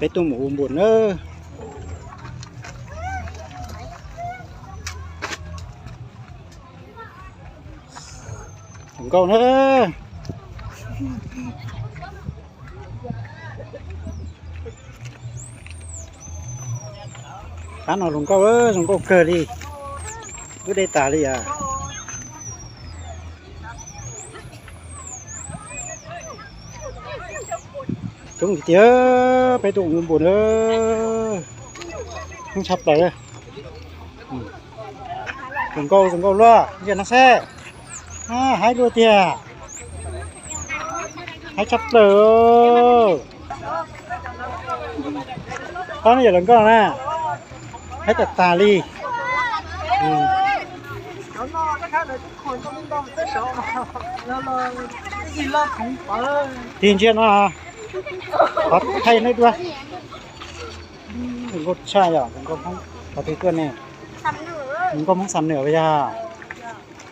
Peb tuaj mus ua npuas na. Zoo nkauj na. Pab no zoo nkauj, zoo nkauj kawg li. Lub dej tas li as. Coob tiag, peb tuaj ua npuas na. Coob tshaj plaws. Zoo nkauj, zoo nkauj luaj, ntsia no seb. Haib luaj tiag. Haib tshaj plaws. Pab no yog hluas nkauj na. Haib tas tas li. Tig ntsia no, qhov thaij nej dua. Hluas nkauj tshaj yom, hluas nkauj Hmoob, qhov twg tuaj ne? Hluas nkauj Hmoob Xam Nwm puas yog?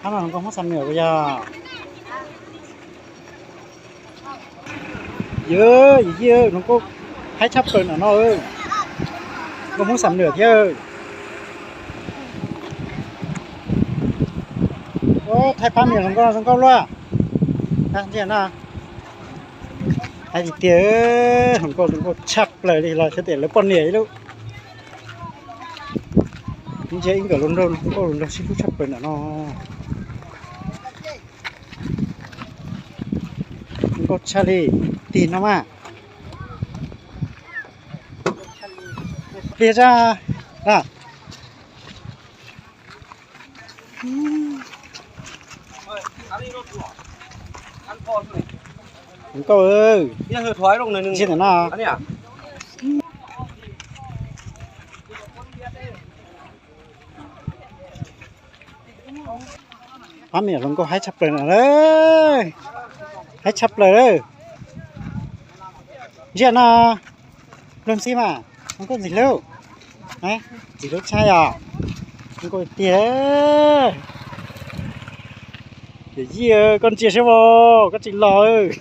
Hab no hluas nkauj Hmoob Xam Nwm puas yog? Yawm yij, hluas nkauj haib tshaj plaws ntawm no. Nkauj Hmoob Xam Nwm thiab. Thaij pab me hluas nkauj zoo nkauj luaj. Ntsia no. Haib tiag tiag, hluas nkauj, hluas nkauj tshaj plaws li los xyov tias lawv poj niam ib lub. Ntsia ib nkawm hluas nraug, hluas nkauj hluas nraug sib hlub tshaj plaws ntawm no. Zoo nkauj tshaj li, tig no mas. Pliag tsa na. Zoo nkauj, ntsia ntawm no. Pab me nyuam hluas nkauj haib tshaj plaws na. Haib tshaj plaws lawm. Ntsia no. Luag xib mas, hluas nkauj ntxim hlub. Ntxim hlub tshaj yom. Hluas nkauj tiag. Yawm yij, koj ntsia saib os, koj tsis los.